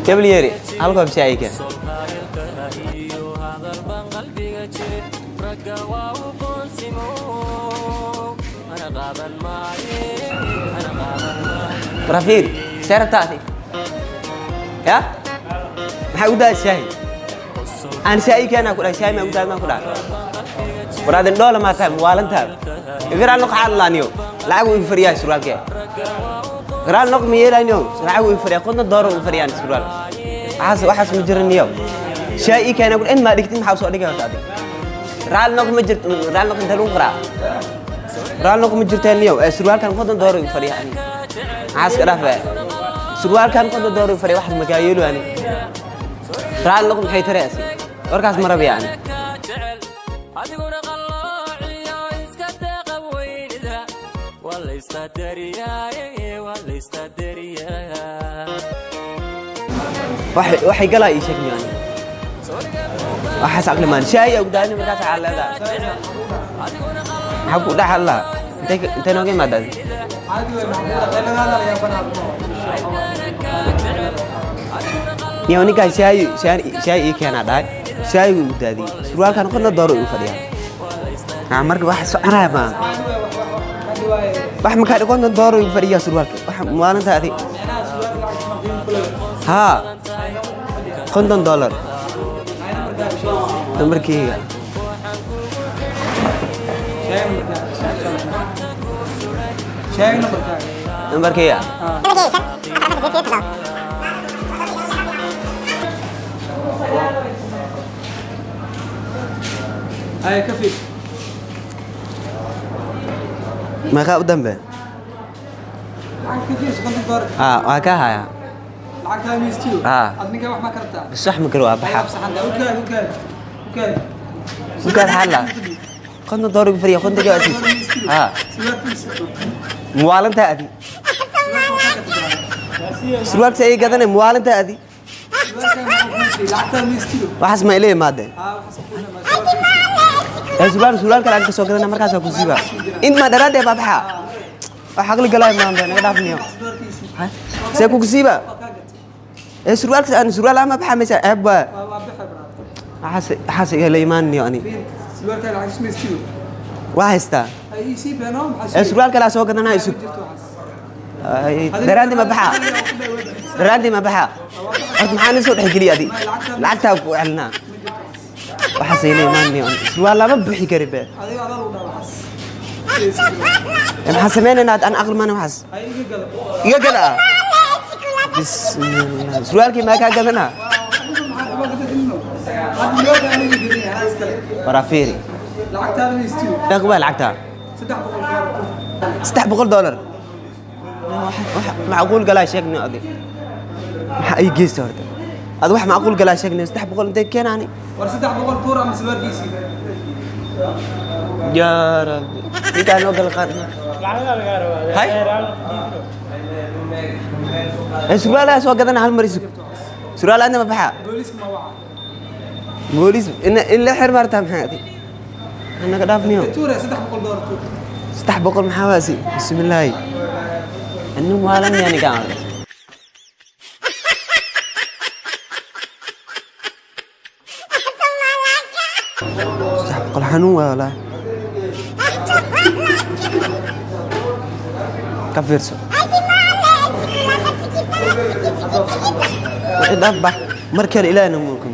Kabalyeeri, hal koob shaah ii keen. Rafiir, see rabtaa adi? Ya, maxaa ugu daadi shaahi? Aan shaah ii keenaa ku dhahay, shaahi maa ugu daadi maan ku dhahay. War adin dhoola maa tahay, muwaalantaada igaraal noq xaallaaniyo lacag uu igu fariyaa surwaalkee. Garaal noq ma yeelayniyo, lacag uu igu fariyaa, 50 doolar uu fariyaan surwaal. Waxaas ma jiraniyo. Shaah ii keenaa ku in maa dhigtin, maxaa usoo dhigay horta adig? Raal noq ma jirto, raal noq intee lagu qoraa? Raal noq ma jirtaa niyow. Ee surwaalkan 50 doolar igu fadhiya ani. Maxaa iska dhaafee? Surwaalkan 50 doolar igu fadhiya, waxaas makaa yeelo ani. Raal noq maxay tarayasi? Warkaas ma rabi ani. Adiguna qalloociyo iska deeqa weynida, waa la isqadariyaaye, waa la isqadariyaa. Waxay galaa ii sheeg niyo ani. Waxaas aqli maan. Shaay ugu daadin markaas waxaa leedahay. Maxaa ku dhex hadlaa? Intay nooga imaadaa? Niyo ninkaan shaay ii keenaa dhahay. Shaayigu igu daadiyey. Surwaalkan 50 doolar igu fadhiyaa. Ah, marka wax soconaya maaha. Wax makaa 50 doolar igu fadhiyaa surwaalka. Wax maalinta adi. Haa. 50 doolar. Nambarkeyga. Nambarkeyga. Meeqaa u dambe? Haa, waa kaa hayaa. Haa. Bas wax ma karo, waa baxaa. Ukaad xalla. 50 doolar igu fadhiya, kontonka waa siis. Haa. Muwaalantaa adi. Surwaalka ay gadanay, muwaalantaa adi. Waxaas ma ila imaadeen? Ee surwaal kale aan ka soo gadana markaas waa ku siiba. Int ma dharaadee baa baxaa. Wax aqli galay maanta naga dhaafniyo. See ku siiba? Ee surwaalka aan surwaal ama baxa meesha ceeb waa. Waxaas iga la imaanniyo ani. Waa haystaa. Ee surwaal kale aan soo gadanaa isug. Daraadii ma baxa? Daraadii ma baxa? Horta maxaa nin soo dhexgeliyay adi? Lacagtaa ku celinaa. Waxaas ila imaanniyo ani. Surwaal lama bixi kari be. Ee maxaa sameynaynaa aan aqli maana waxaas? Iga gada ah. Bismillah. Surwaalkii maa kaa gadanaa? Waraa fiiri. Meeqa waa lacagtaa? $300. Wax macquul galaa sheegni adi. Maxaa ii geysta horta? Adi wax macquul galaa sheegni, 300 intee keenaani? Yaa Rabbi. Ninkaan noo gala qaad. Hay? Ee surwaalaha soo gadana hal mar isug. Surwaal aadna ma baxaa? Booliis in la xir maartaa maxaa adi? Naga dhaafniyo. 300 maxaa waasi? Bismillaahi. Anu maalan yaa ninkaan. 300 xanuun waa walaahi. Ka fiirso. Wixii dhaaf bax. Mar kale ilaahna mulka.